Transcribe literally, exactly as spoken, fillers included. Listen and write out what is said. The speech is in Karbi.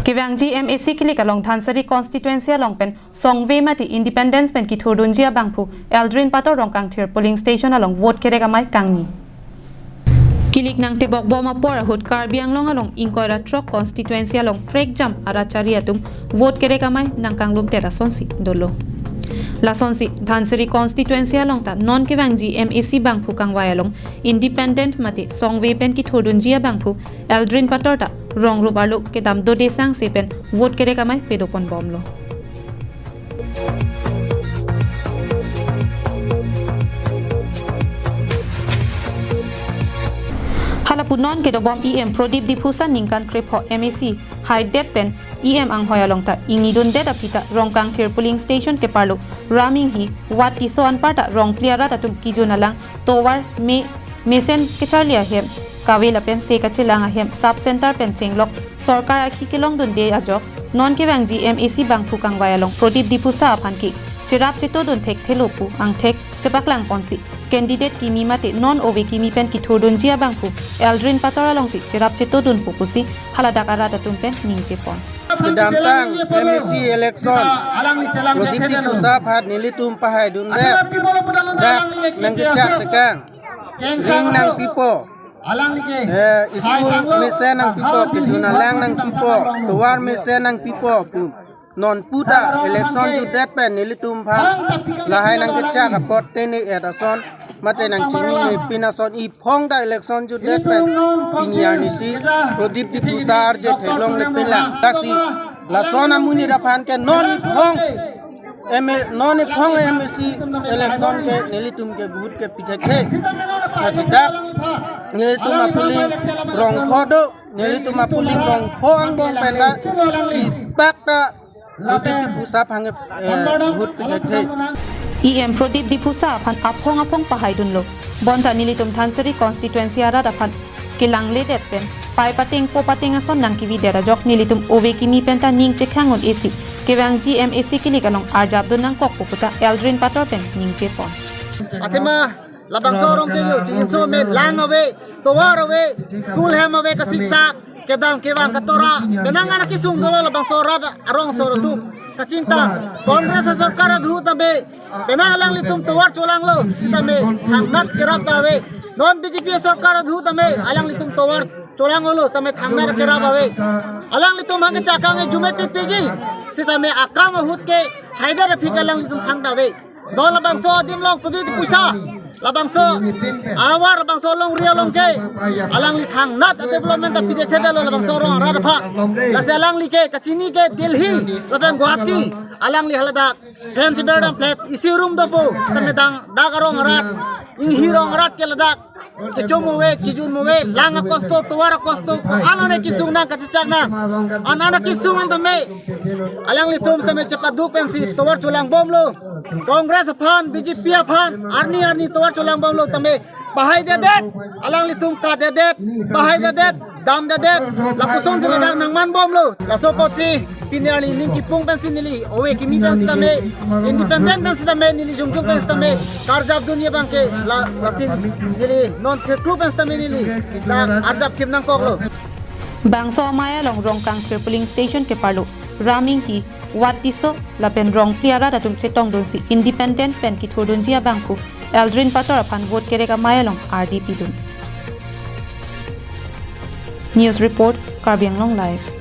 Kevangji M A C kilik along Dhansiri constituency along pen songve mate independent pen kithurdunji abangphu Aldrin Pator Rongkangthir polling station along vote kerek amei kangni. Kilik nangtebok bom apor ahut Karbi Anglong along ingkoi ra throk constituency along prekjam arat chari atum vote kerek amei nangkanglum tera sonsi dolo. Lasonsi Dhansiri constituency along ta non kevangji M A C bangphu kangvai along independent mate songve pen kithurdunji abangphu Aldrin Pator ta rong rup arlo kedam dode sangse pen vote kerek amei pedopon bomlo. Halapu non kedobom E M Prodip Diphusa ningkan krepho M A C haidet pen E M anghoi along ta ingnidundet aphi ta Rongkangthir polling station keparlo Raminghi Ward Tisso anparta Rongphli arat atum kijun alang tovar me mesen kecharli ahem kave lapen se kachelang ahem sub center pen chenglok sorkar akhi kelongdunde ajok non kevangji M A C bangphu kangvai along Prodip Diphusa aphan ke cherap chetodun thekthelo pu angthek chepaklang ponsi candidate kimi mate non ove kimi pen kithurdunji abangphu Aldrin Pator alongsi cherap chetodunpo pusi haladak arat atum pen ningje pon. Kedamtang M A C election Prodip Diphusa aphan nelitum pahaidundet. Dak nangkechak sekang. Ring nangpipo. Eh, school mesen nangpipo, kijun alang nangpipo, tovar mesen nangpipo pu. Non puta election jutdet pen nelitum aphan lahai nangkechak apot tene et ason mate nangchinine pin ason iphong ta election jutdet pen pini arnisi Prodip Diphusa arje theklongle pinlang. Lasi lason amonit aphan ke non iphong M A, non iphong M A C election ke nelitum ke vote ke pithekthe. Lasi dak nelitum apolling rong pho do, nelitum apolling rong pho angbong pen ta ipak ta Prodip Diphusa aphan ke, eh, vote pithekthe. E M Prodip Diphusa aphan aphong aphong pahaidunlo. Bonta nelitum Dhansiri constituency arat aphan kelangledet pen pai pateng po pateng ason nangkevidet ajok nelitum ove kimi pen ta ning chekhang un-esi kevangji M A C kilik along arjapdun nangkokpo puta Aldrin Pator pen ningje pon. Athema labangso arong ke yo, chinso me lang ave, tovar ave, school hem ave kasiksak, kedam kevang katora, penang anak kesung dolo labangso arat arongso atum. Kachingtang, Congress asorkar adhu tame, penang alanglitum tovar cholanglo, sitame thangnat kerap ta ave. Non B J P asorkar adhu tame, alanglitum tovar cholanglo, sitame thangnat kerap ave. Alanglitum hang kechakang e jume pikpikji, sitame akam ahut ke haidet aphi ke alanglitum thang ta ave. Non labangso adim along Prodip Diphusa, labangso ahavar labangso alongri along ke alangli thangnat development ta pithekthe lo labangso arong arat aphan. Lasi alangli ke kachini ke Delhi lapen Guwahati, alangli haladak hem cheberdam plep isi room dopo, tame dang dak arong arat, inghi rong arat ke ladak kechom ave, kijun ave, lang akosto, tovar akosto, alone kesung nang kachechak nang. An an kesung an tame alanglitum tame chepaduk pensi tovar cholangbomlo. Congress aphan, B J P aphan, arni arni tovar cholangbomlo tame pahaidedet, alanglitum kadedet, pahaidedet, damdedet, lapuson si ladak nangmanbomlo. Laso apotsi pini arni ning kipung pensi neli ove kimi pensi tame, independent pensi tame, neli jongjong pensi tame karjapdunji abang ke la, lasi neli non theklu pensi tame neli dak arjap thip nangkoklo. Bangso amei along Rongkangthir polling station keparlo Raminghi, Ward Tisso lapen Rongphli arat atum chetongdunsi independent pen kithurdunji abangphu Aldrin Pator aphan vote kerek amei along ardi pidun. News report, Karbi Anglong Live.